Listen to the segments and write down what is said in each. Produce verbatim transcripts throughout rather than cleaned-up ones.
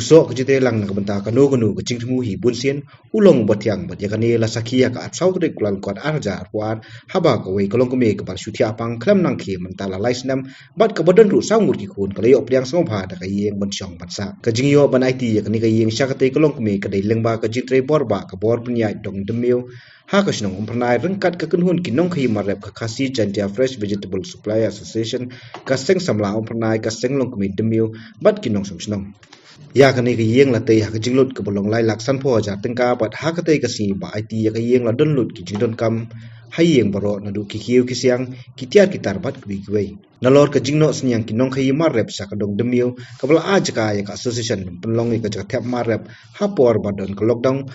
Soh ka jingtreilang na ka bynta kano kano ka jingthmu hi bunsien, u long uba thiang bad ïa kane la sakhi ha ka arphew saw tarik u Kyllalyngkot ar hajar arphew ar, haba kawei ka longkmie kaba la shu thiah pang khlem nangkhie mynta la lai snem, bad kaba don ruh saw ngut ki khun ka la ïoh pdiang sngewbha da ka ïing ban shong ban sah. Ka jingïoh ban aiti ïa kane ka ïing sha katei ka longkmie ka dei lyngba ka jingtrei bor ba ka bor pynïaid dong Dymmiu ha ka shnong Umphyrnai ryngkat ka kynhun ki nongkhaïi mar rep ka Khasi Jaintia Fresh Vegetable Supplier Association, ka seng samla Umphyrnai, ka seng longkmie Dymmiu bad ki nongshong shnong. Ïa kane ka ïing la tei ha ka jinglut kaba long lai lak sanphew hajar tyngka bad ha katei ka sngi ba aiti ïa ka ïing la don lut ki jingdonkam ha ïing baroh naduh ki kiew ki siang, ki tiar ki tar bad kiwei kiwei. Nalor ka jingnoh synñiang ki nongkhaïi mar rep sha ka dong Dymmiu kaba la ai jaka ïa ka association ban pynlong ïa ka jaka thep mar rep ha por ba don ka lockdown,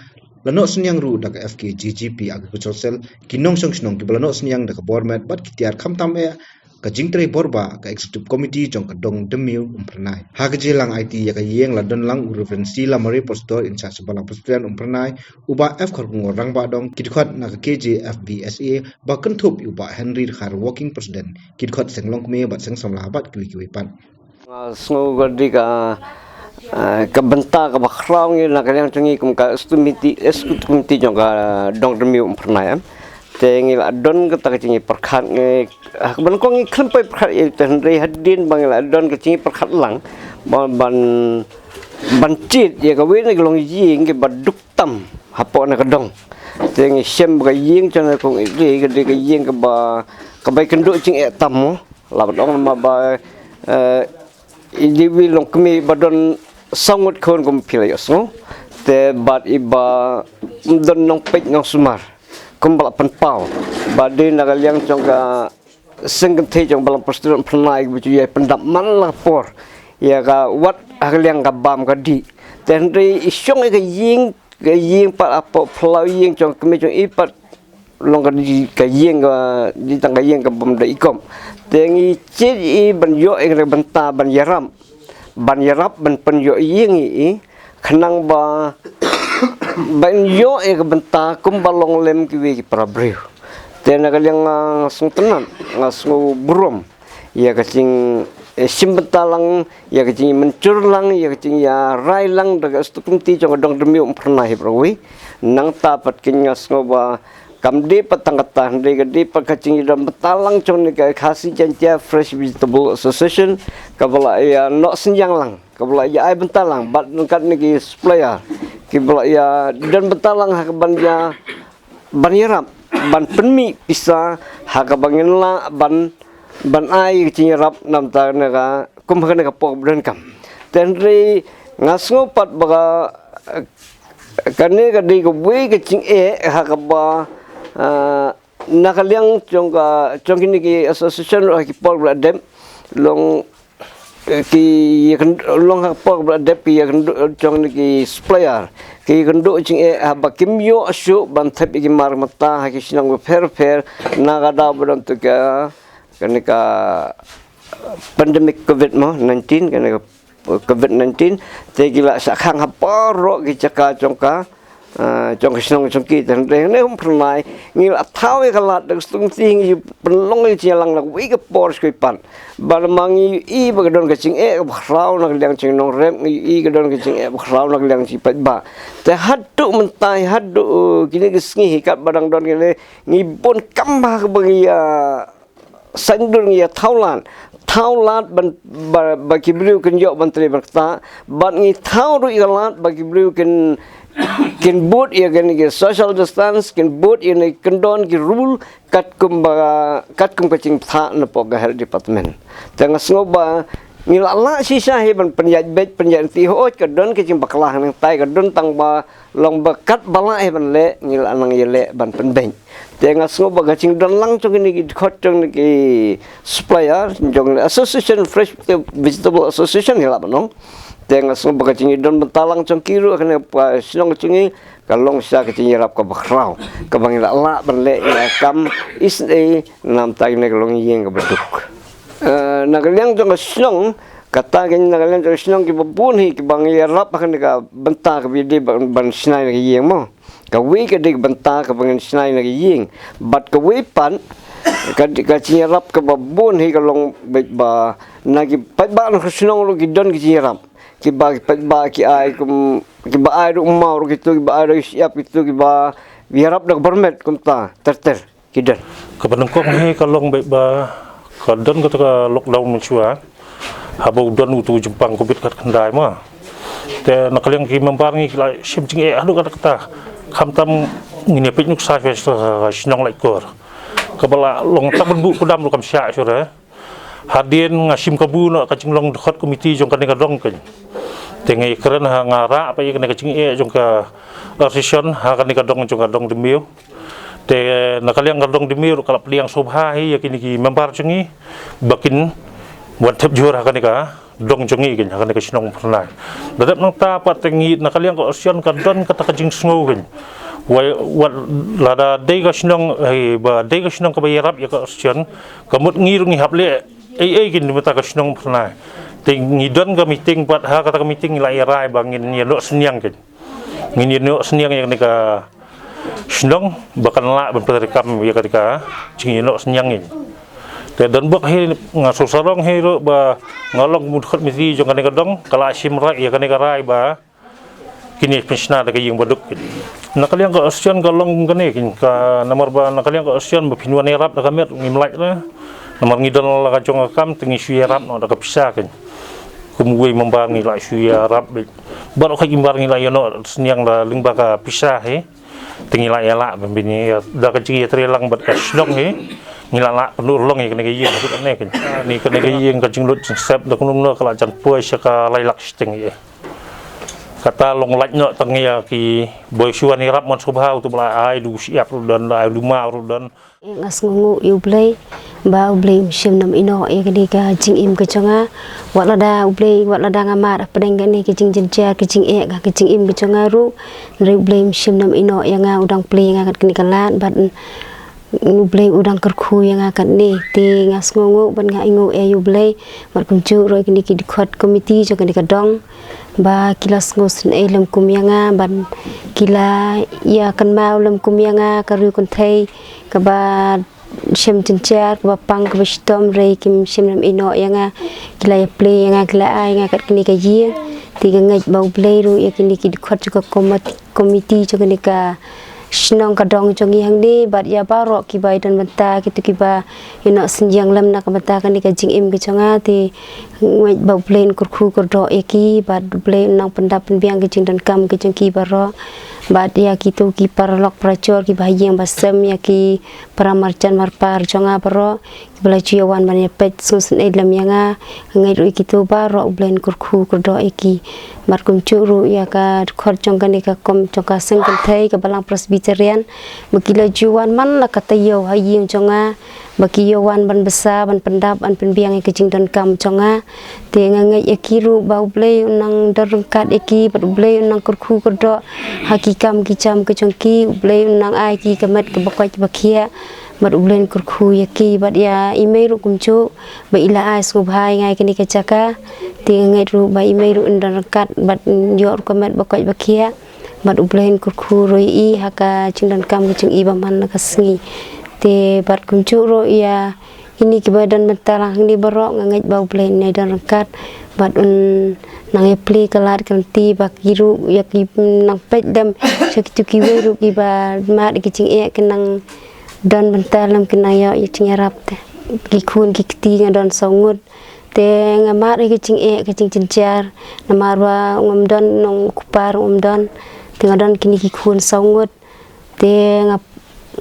la noh synñiang ruh da ka F K G G P Agricultural Cell, ki nongshong shnong kiba la noh synñiang da ka bor met bad ki tiar khamtam eh ka jingtrei bor ba ka executive committee jong ka dong Dymmiu Umphyrnai. Ha ka jingïalang aiti ïa ka ïing la don lang u Reverend C Lamare, Pastor in charge Balang Presbyterian Umphyrnai, u Bah F Kharkongor, Rangbah Dong, ki dkhot na ka K J F B S A ba kynthup ïa u Bah Henry Dkhar, Working President, ki dkhot seng longkmie bad seng samla bad kiwei kiwei pat. Nga sngew ka dei ka, eh, ka bynta kaba khraw ngi na ka liang jong ngi kum ka executive committee, executive committee jong ka dong Dymmiu Umphyrnai, em. Te ngi la don kata ka jingïapyrkhat ngi, ha kaba nyngkong ngi khlem poi pyrkhat ïa, te hynrei hadien ba ngi la don ka jingïapyrkhat lang ban, ban, ban jied ïa kawei na ki longïing kiba duk tam hapoh na ka dong. Te ngi shem ba ka ïing jong na kong i dei ka dei ka ïing kaba, kaba ïakynduh jingeh tam mo. La ban ong ma ba, eh, i dei iwei i longkmie ba don saw ngut khun kum phi la ïohsngew. Te bad iba ym don nongpeit nongsumar kumba la pynpaw. Ba dei na ka liang jong ka seng kynthei jong Balang Presbyterian Umphyrnai ba ju ïai pyndap man la ka por ïa ka wat ha ka liang ka bam ka dih. Te hynrei i shong ïa ka ïing, ka ïing pat hapoh phyllaw ïing jong ka kmie jong i pat long ka dei ka ïing ka, dei tang ka ïing ka bym da ikom. Te ngi jied i ban ïoh ïa ka bynta ban ïarap, ban ïarap ban pynïoh ïing i, khnang ba, ban ïoh ïa ka bynta kumba long lem kiwei ki para briew. Te na ka liang nga sngewtynnat, nga sngew burom ïa ka jing, eh, shim bynta lang, ïa ka jingmynjur lang, ïa ka jingïarai lang da ka executive committee jong ka dong Dymmiu Umphyrnai hi baroh kawei. Nangta pat ki nga sngew ba kam dei pat tang kata, hynrei ka dei pat ka jingdon bynta lang jong kane ka Khasi Jaintia Fresh Vegetable Association kaba la ïa noh synñiang lang, kaba la ïa ai bynta lang bad ryngkat na ki supplier kiba la ïa don bynta lang ha kaban ïa ban ïarap, ban pynmih pisa ha kaba ngin lah ban, ban ai ka jingïarap namar na ka kum ha kane ka por ba donkam. Te hynrei nga sngew pat ba ka, kane ka dei kawei ka jingeh ha kaba, ah, na ka liang jong ka, jong kine ki association ruh ha ki por ba la dep, long, eh, ki ïakyn-, long ha ka por ba la dep ki ïakynduh jong kine ki supplier, ki ïakynduh jingeh haba kim ïoh shuh ban thep ïa ki mar mynta ha ki shnong bapher bapher na ka daw ba don tu ka, kane ka pandemic covid mo, nineteen, kane ka covid nineteen, te ki la shah khang ha baroh ki jaka jong ka, ah, jong ka shnong jong ki. Te hynrei hangne Umphyrnai ngi la thaw ïa ka lad da ka sdang te ngi pynlong ïa ka jingïalang na kawei ka por shuh pat. Ba namar ngi ïohi ba ka don ka jingeh kaba khraw na ka liang jong ki nongrep, ngi ïohi ka don ka jingeh ba khraw na ka liang jong ki paidbah. Te haduh mynta, haduh, uh, kine ki sngi hi katba dang don kine, ngi bun kam ha kaba ngi ïa saiñdur, ngi ïa thaw lad, thaw lad ban, ba, ba ki briew kin ïoh ban trei ban ktah, bad ngi thaw ruh ïa lad ba ki briew kin, kin bud ïa kane ki social distance, kin bud ïa kane, kin don ki rule katkum ba, katkum ka jingpynbthah na pdeng ka health department. Te nga sngew ba ngi la lah shisha hi ban pynïaid beit pynïaid ryntih, hooid ka don ka jingbakla hangtai, ka don tang ba long ba katba lah hi ban leh ngi la nang ïaleh ban pynbeit. Te nga sngew ba ka jingdon lang jong kine ki dkhot jong kine ki supplier jong Association Fresh Vegetable Association hi lah ban ong. Te nga sngew ba ka jingdon bynta lang jong ki ruh ha kane ka shnong jong ngi ka long shisha ka jingïarap kaba khraw kaba ngi la lah ban leh ïa ka kam isynei namar kane ka longïing kaba duk. Eh, na ka liang jong ka shnong, kata ka na ka liang jong ka shnong kiba bun hi kiba ngi ïarap ha kane ka bynta kaba ïadei ban, ban shna ïa ka ïing mo. Kawei ka dei ka bynta kaba ngin shna ïa ka ïing. Bad kawei pat ka, ka jingïarap kaba bun hi ka long beit ba na ki paidbah na ka shnong ruh ki don ka jingïarap. Kiba ki paidbah ki ai kum, kiba ai ruh maw ruh kito, kiba ai ruh ïa ki to, kiba ïarap da ka permit kumta ter ter ki don. Kaba nyngkong hi ka long beit ba ka don kata ka lockdown mynshuwa, haba u don utu u jingpang covid khatkhyndai ma. Te na ka liang ki member ngi ki la shim jingeh haduh katta katta. Khamtam ngin ïa peit nuksa shuwa sha ka shnong Laitkor, kaba la long tang ban buh kudam ruh kam shah shuh re. Hadien nga shim kabu noh ka jinglong dkhot komiti jong kane ka dong kein. Te nga ïakren ha, nga rah pat ïa kane ka jingeh jong ka association ha kane ka dong jong ka Dong Dmiew. Te na ka liang ka Dong Dmiew ruh ka la pdiang sngewbha hi ïa kine ki member jong ngi ba kin wan thep jhur ha kane ka dong jong ngi kein, ha kane ka shnong Phyrnai. Da dep nangta pat te ngi na ka liang ka association ka don kata ka jingsngew kein. Wai, wat lada dei ka shnong, eh, ba dei ka shnong kaba ïarap ïa ka association, ka mut ngi ruh ngi hap leh ei ei kein na ka bynta ka shnong Phyrnai. Te ngi don ka meeting pat, ha kata ka meeting ngi la ïa rai ba ngin ïa noh synñiang kein. Ngin ïa noh synñiang ïa kane ka shnong ba kan lah ban pyntreikam ïa kata ka jingïa noh synñiang kein. Te don bok hi nga sngewsarong hi ruh ba nga long kum u dkhot komiti jong kane ka dong, ka la shim rai ïa kane ka rai ba kine pynshna da ka ïing baduk. Na ka liang ka association ka long kane kein, ka namar ba na ka liang ka association ba phin wan ïarap da ka met ngim lah re. Namar ngi don la ka jong ka kam te ngi shu ïarap noh da ka pisa kein. Kum uwei member ngi la shu ïarap beit. Baroh ki member ngi la ïa noh synñiang da lyngba ka pisa hi. Te ngi la ïa lah ban bini da ka jingïatreilang bad ka shnong hi. Ngi la lah pynurlong ïa kane ka ïing, kane ka ïing ka jinglut jingsep da kumno kumno ka la jan poi sha ka lai lak shiteng hi. Kata long lait noh tang ïa ki boi shuwa ni rap mon subha u tu ba la ai du siap ruh don, la ai du ma ruh don. Nga sngewnguh ïa U Blei ba U Blei um shym nam ïehnoh ïa kane ka jingim ka jong nga. Wat lada U Blei, wat lada nga mad hapdeng kane ka jingjynjar ka jingeh ka jingim ka jong nga ruh, hynrei U Blei um shym nam ïehnoh ïa nga, u dang plie ïa nga kat kane ka lad bad U Blei u dang kyrkhu ïa nga katne. Te nga sngewnguh bad nga ainguh ïa U Blei bad kumjuh ruh ïa kine ki dkhot komiti jong kane ka dong ba ki la sngewsynei lem kum ïa nga bad ki la ïa kynmaw lem kum ïa nga ka riew kynthei kaba shem jynjar, kaba pang, kaba shitom, hynrei kim shym nam ïehnoh ïa nga. Ki la ïa plie ïa nga, ki la ai ïa nga kat kane ka ïing. Te nga ngeit ba U Blei ruh ïa kine ki dkhot jong ka komit- komiti jong kane ka shnong ka dong jong ngi hangne bad ïa baroh kiba ïadon bynta, kito kiba ïehnoh synñiang lem na ka bynta kane ka jingim ka jong nga. Te nga ngeit ba U Blei un kyrkhu kyrdoh ïa ki bad U Blei un nang pyndap pynbiang ka jingdonkam ka jong ki baroh. Bad ïa kito ki paralok parajor kiba ha ïing ba sem, ïa ki para marjan marpa jong nga baroh kiba la ju ïa wan ban ïa peit sngewsynei lem ïa nga. Nga ngeit ruh ïa kito baroh U Blei un kyrkhu kyrdoh ïa ki. Bad kumjuh ruh ïa ka dkhot jong kane ka kom jong ka seng kynthei ka Balang Presbyterian ba ki la ju wan man la ka taïew ha ïing jong nga ba ki ïa wan ban bsa, ban pyndap, ban pynbiang ïa ka jingdonkam jong nga. Te nga ngeit ïa ki ruh ba U Blei un nang don ryngkat ïa ki bad U Blei un nang kyrkhu kyrdoh ha ki kam ki jam ka jong ki. U Blei un nang ai ki ka met kaba koit ba khiah bad U Blei un kyrkhu ïa ki. Bad ïa i mei ruh kumjuh ba i la ai sngewbha ïa nga ïa kane ka jaka. Te nga ngeit ruh ba i mei ruh un don ryngkat bad un ïoh ruh ka met ba koit ba khiah bad U Blei un kyrkhu ruh ïa i ha ka jingdonkam ka jong i ba man la ka sngi. Te bad kumjuh ruh ïa kine kiba don bynta lang hangne baroh nga ngeit ba U Blei un ïa don ryngkat bad un nang ïa plie ka lad ka lynti ba ki ruh ïa ki nang peit dem sha kito kiwei ruh kiba mad ïa ki jingeh ki nang don bynta lem, ki nang ïoh ïa jingïarap. Te ki khun ki kti nga don saw ngut. Te nga mad ïa ki jingeh ki jingjynjar namar ba ngam don nongkupar, ngam don. Te nga don kine ki khun saw ngut. Te nga,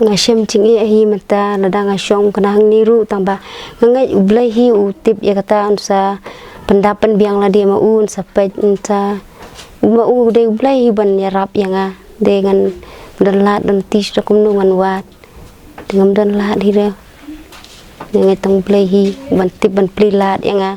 nga shem jingeh hi mynta lada nga shong kane hangne ruh, tang ba nga ngeit U Blei hi u tip ïa kata, un sa pyndap pynbiang lade ma u, un sa peit, un sa, ma u dei U Blei hi ban ïarap ïa nga. Dei ngan don lad don tih sha kumno ngan wad. Te ngam don lad hi re. Nga ngeit tang U Blei hi ban tip ban plie lad ïa nga.